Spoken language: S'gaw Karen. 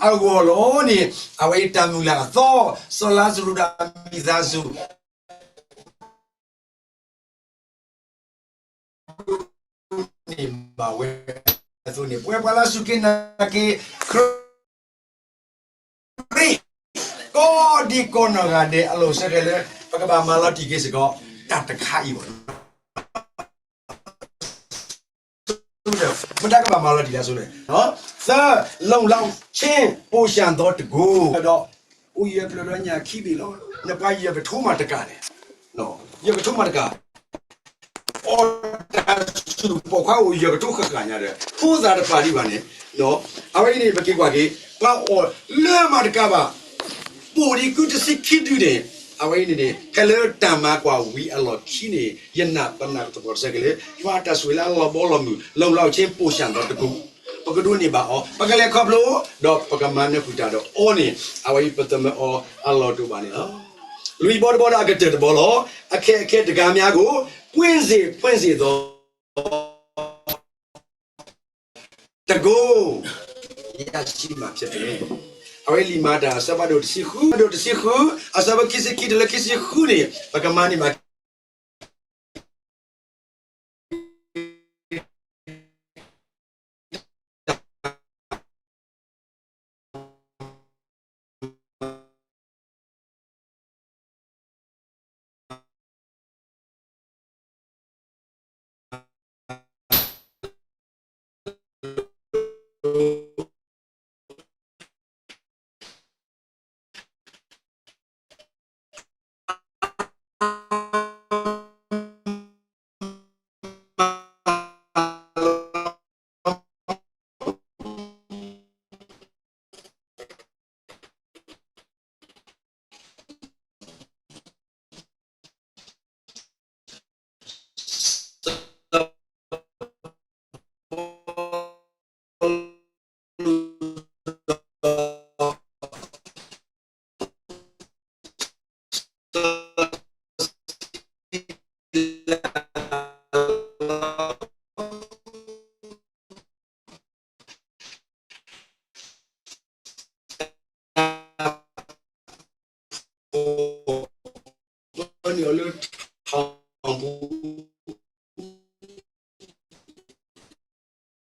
အဂီၢ်လီၤန့ၣ်, အဝဲအံၤတၢ်မုၢ်လၢ်အသီ, စီၤလါစရူးဒီးအမိသားစု န့ၢ်ဘၣ်ဝဲအသိးန့ၣ်, ပဝဲပှၤလၢစူၢ်က့ၤနာ်က့ၤခရံာ် ကိးဒံကိးနီၢ်ဂၤဒဲးအလီၢ်ဆၢကဲၤလၢ ပကဘၣ်မၤလီၤတံၢ်က့ၤစ့ၢ်ကီး တၢ်တခါအံၤဘၣ်. မတၤကဘၣ်မၤလီၤတံၢ်လၢအဆိန့ၣ်, သၢ, လုံလောက်ခြင်း ပိုလျှံသောတန်ခိုး, ဒီး အိၣ်ယၢၤဖျၢၣ်ဒီးညၣ်ခံဘ့ၣ်လီၤ. နပှၤယၢၤကထိမးတကးန့ၣ်, ယၢၤကထိမးတကး အီၣ်တၢ်ဆူၣ်ပိာ်ခွါအိၣ်ယၢၤကထိဃၣ်ဃၣ်ညါဒီး ထိသၣ်တပာ်ဒံးဘၣ်န့ၣ်, အဝဲအံၤန့ၣ် ပက့ၤကွၢ်က့ၤ ပှၤအီၣ်လၢမးတကးဘၣ် ပိာ်ဒံးကုတဆံခံဒုန့ၣ်, အဝဲအံၤန့ၣ်န့ၣ် ဖဲလၢတၢ်မၤကွၢ်ဝံၤအလီၢ်ခံန့ၣ် ယနာ်ပနာ်သပှၢ်တၢၢ်ဆၢက့ၤလၢ ယွၤအတၢ်ဆိၣ်ဂ့ၤလၢအလီၤဘီလီၤမုၢ် လုံလောက်ခြင်း ပိုလျှံသောတန်ခိုး, ပကဒိးန့ၢ်ဘၣ်အီၤ, ပကလဲၤခီဖျိ, ဒီးပကမၤနၢၤဃုာ်တၢ်ဒီးအီၤန့ၣ်, အဝဲအံၤပသမၢအီၤအလီၢ်တအိၣ်ဘၣ်န့ၣ်လီၤ. လွံၢ်ဘီတဘီဒီးအကတၢၢ်တဘီလီၤ. အခက်အခဲတဂၤများကို ပွင့်စေ ဖွင့်စေသော တန်ခိုး ရရှိမှာဖြစ်တယ်. အဝဲလံာ်မၤတၢ်အဆၢဖးဒိၣ်တဆံဃု, ဖးဒိၣ်တဆံဃု, အဆၢဖိခံဆံခံတုၤလၢခံဆံဃုန့ၣ် ပကမၤန့ၢ်ဘၣ် န့ၣ်အီၤလၢ